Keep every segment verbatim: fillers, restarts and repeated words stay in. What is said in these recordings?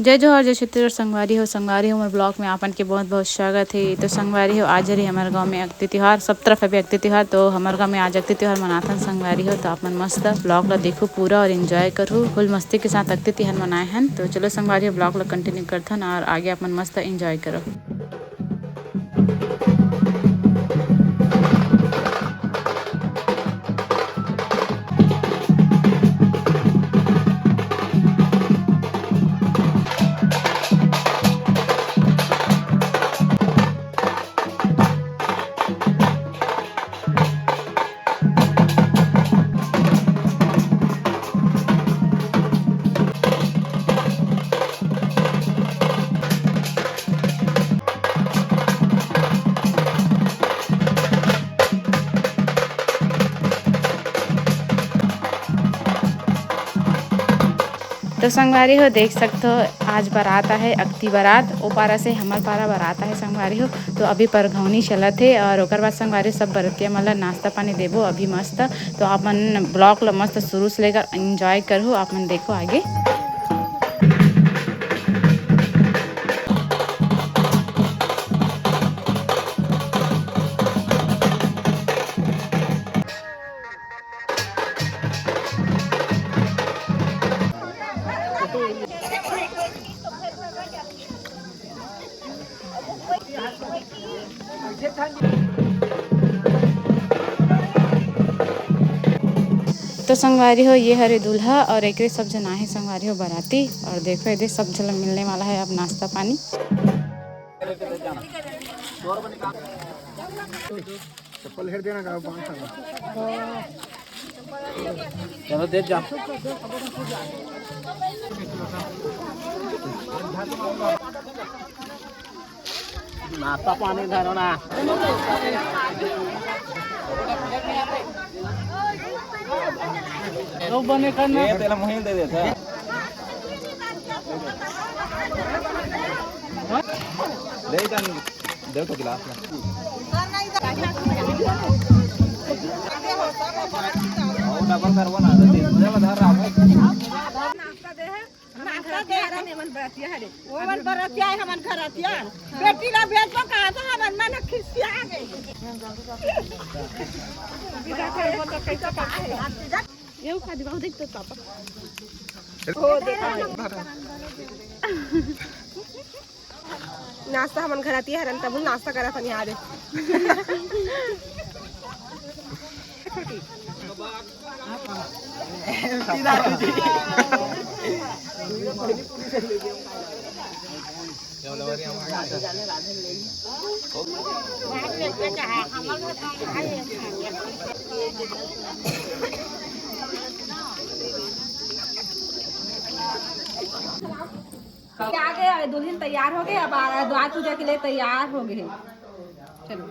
जय जोहार, जय छत्तीसगढ़ संगवारी हो। संगवारी हो, मोर vlog में आपन के बहुत बहुत स्वागत हे। तो संगवारी हो, आज हरे हमर गांव में अक्ति तिहार, सब तरफ अभी अक्ति तिहार, तो हमर गांव में आज अक्ति तिहार मनाथन संगवारी हो। तो आप मन मस्त vlog ला देखो पूरा और enjoy करो, full मस्ती के साथ अक्ति तिहार मनाए हन। तो चलो संगवारी हो, vlog ला continue करथन और आगे आप मन मस्त enjoy करो। तो संगवारी हो, देख सकथो, आज बारात आहे, अक्ति बारात, ओ पारा से हमर पारा बारात आहे संगवारी हो। तो अभी परघौनी चलत हे और ओकर बाद संगवारी हो, सब बरतिया मन ल नाश्ता पानी देबो अभी मस्त। तो आप मन vlog ल मस्त शुरू से लेकर enjoy करहु, आप मन देखो आगे। तो संगवारी हो, ये हरे दूल्हा और एकरे सब झन आहे संगवारी हो बराती। और देखो, एदे सब झन ल मिलने वाला है अब नाश्ता पानी। चप्पल हेर देना का पाँच साल। चलो, दे जा। नाश्ता पानी धरो ना। तो बने करना। ये तेला मुहिम दे देता। ले जा, दे तो गिलास में। वो डबल करवा ना, दे, दे, दे, धर रहा हूँ। नाश्ता दे है। नाश्ता दे है। हमन बरतिया हरे। वो मन बरतिया है, हमन घरतिया। बेटी ला भेजबो कहाँ से, हमन मन खिसिया गए। विदा करबो तो कैसे करबो? ये खा दिबा, देख तो पापा। ओ, देखा। नाश्ता हमन घर आती हरन, तब नाश्ता करा था यहाँ दे। आ गए, दुल्हन तैयार हो गए। अब आ, द्वार पूजा के लिए तैयार हो गए। चलो।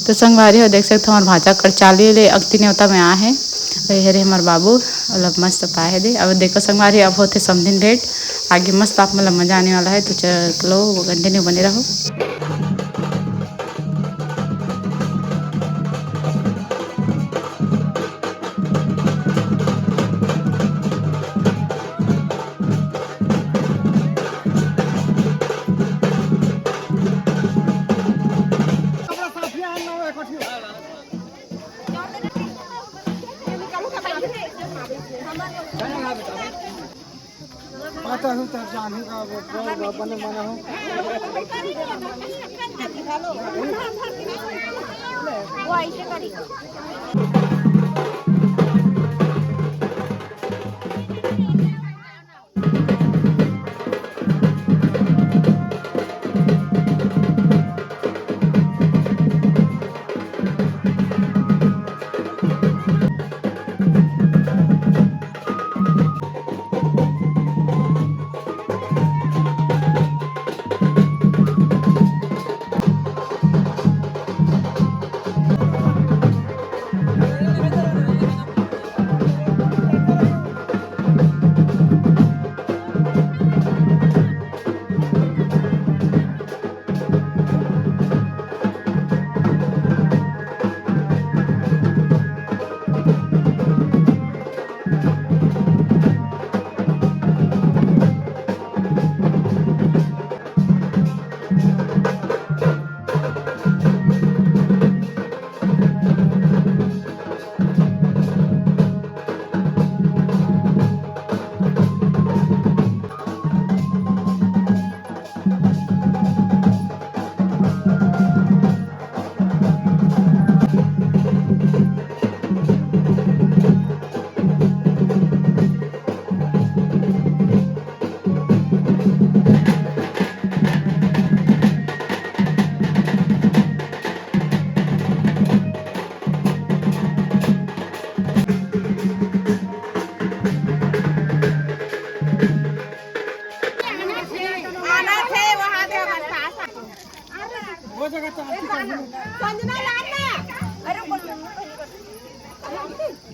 तो संगवारी हो, देख सकत हो, हमर भांचा कर चाली ले अक्ति नेवता में आ हे। तो ये हरे हमर बाबू, ओला मस्त पाए हे दे। अब देखो संगवारी, अब होथे समधिन भेंट। आगे मस्त आप मन ला मजा आने वाला है, तो चलो, वो continue बने रहो। पता हूँ तब जानू का वो बने बना हो। वो ऐसे करी।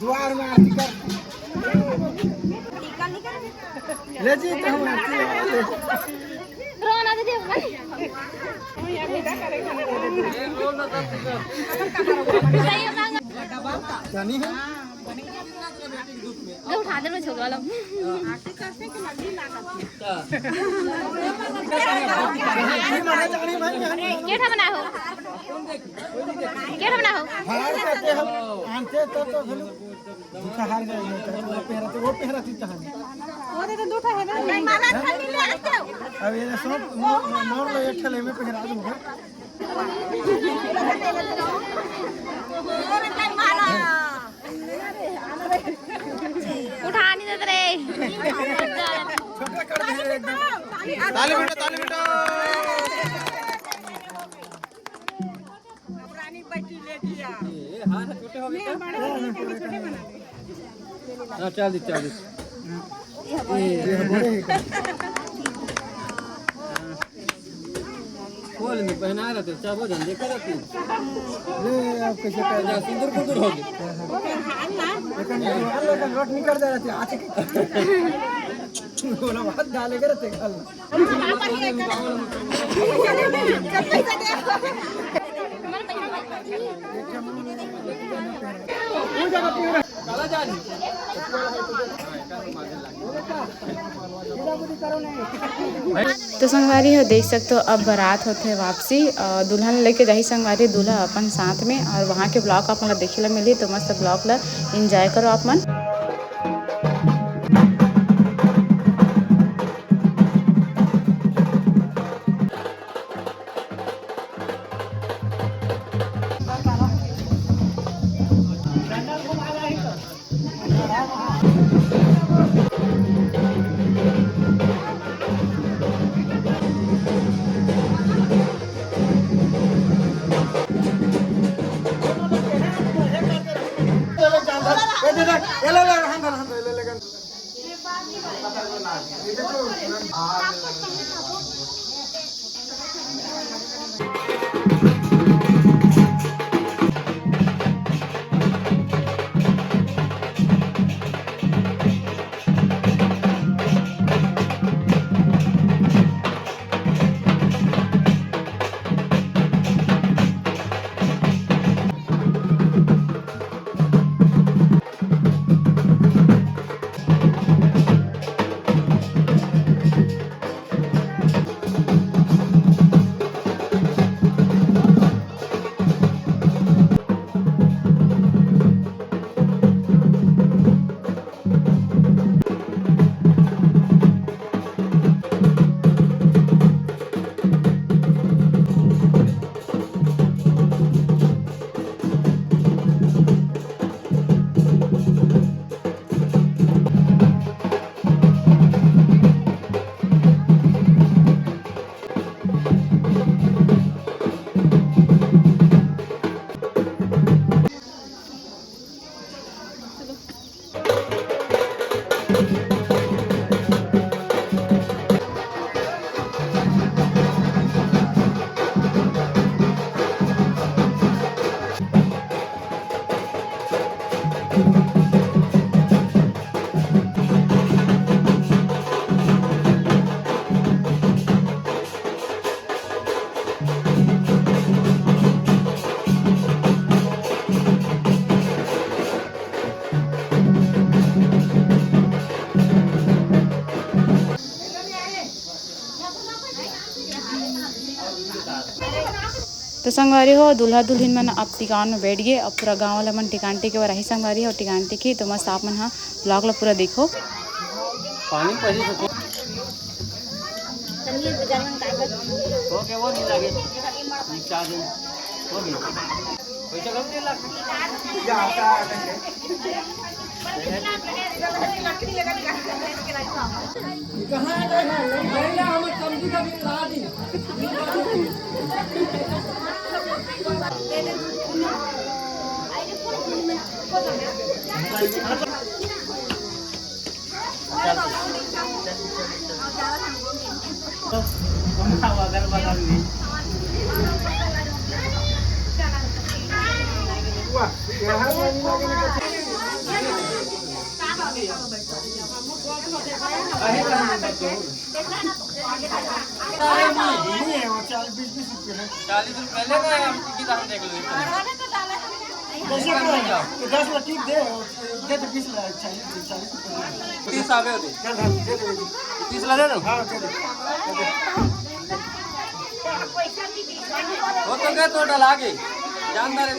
दुआर में आरती कर। ले जी, तो हम आरती लगा ले। जानी है? उठा दे, मैं छोकरा लोग। ये मारा जानी भाई, जानी। केठा बनाए हो? केठा बनाए हो? हार करते हम आनते तो, तो फिर दूसरा हार गए, तो वो पहरा, तो वो पहरा थी तहन। वो दे तो दू ठा है ना। अब ये सब मोर, मोर लो एक ठले में पहरा दूंगा। उठा नहीं देते रे। छोटा कर दे एकदम। ताली बजा, ताली बजा। रानी बैठी लेटी आ। ए, हाथ छोटे हो गए। नहीं, बड़े हो गए, छोटे बना दे। हाँ, चालीस, चालीस। ये बड़े हैं। खोल में पहना रहते, चाबो जान देखा रहती। ये आप कैसे कर जा, सुंदर कुंदर हो गए। लेकिन जो अलग लोट निकल जा रहती, आज के बोला बात डाले करते कल। तो संगवारी हो, देख सकते हो, अब बारात होथे वापसी। अ, दुल्हन लेके जाही संगवारी, दूल्हा अपन साथ में। और वहाँ के vlog आप मन ला देखे ला मिलही, तो मस्त vlog ला enjoy करो आप मन। तो संगवारी हो, दूल्हा दुल्हिन मन अब टिकान में बैठ गए। अब पूरा गांव वाला मन टिकान टिके बर आही संगवारी हो, टिकान टिकी। तो मस्त आप मन हा vlog ला पूरा देखो। पानी पही से ओके, वो नहीं लगे। चार दिन। ओके। पैसा कम नहीं लगे। कहाँ है? हम समझी कभी ला दी। अरे, नहीं, नहीं है, वो चालीस, बीस, बीस रुपये है। चालीस रुपये ले ना, हम टिकट हम देख लो। जैसे करो, तो दस ला टिकट दे, दे तो बीस ला, चालीस, चालीस रुपये। तीस आ गए थे। चल, हाँ, दे दे। तीस ला दे दो। हाँ, दे दे। वो तो गए तो डला के। जानता रहे।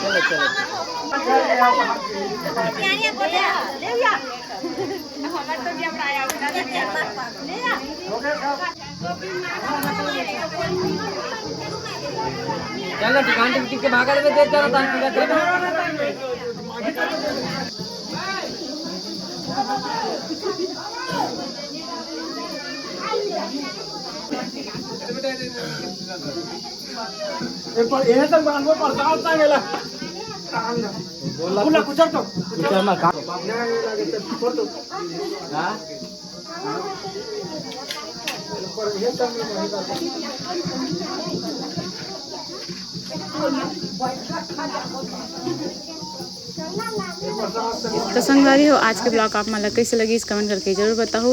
चलो, चलो। चलो, दुकान के पीछे भागा ले, देख जरा, तान पूरा कर। ए, पर एहे संग बांधबो, प्रसाद संग एला। बोला, कुचर तो। कुचर ना, का? ना, ये लगे तो छोड़ दो। हाँ? पर एहे संग में बांध दो। तो संगवारी हो, आज के vlog आप मन ला कैसे लगिस, comment करके जरूर बताहू।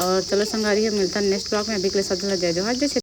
और चलो संगवारी हो, मिलता next vlog में। अभी के लिए सब झन ला जय जोहार, जय छत्तीसगढ़।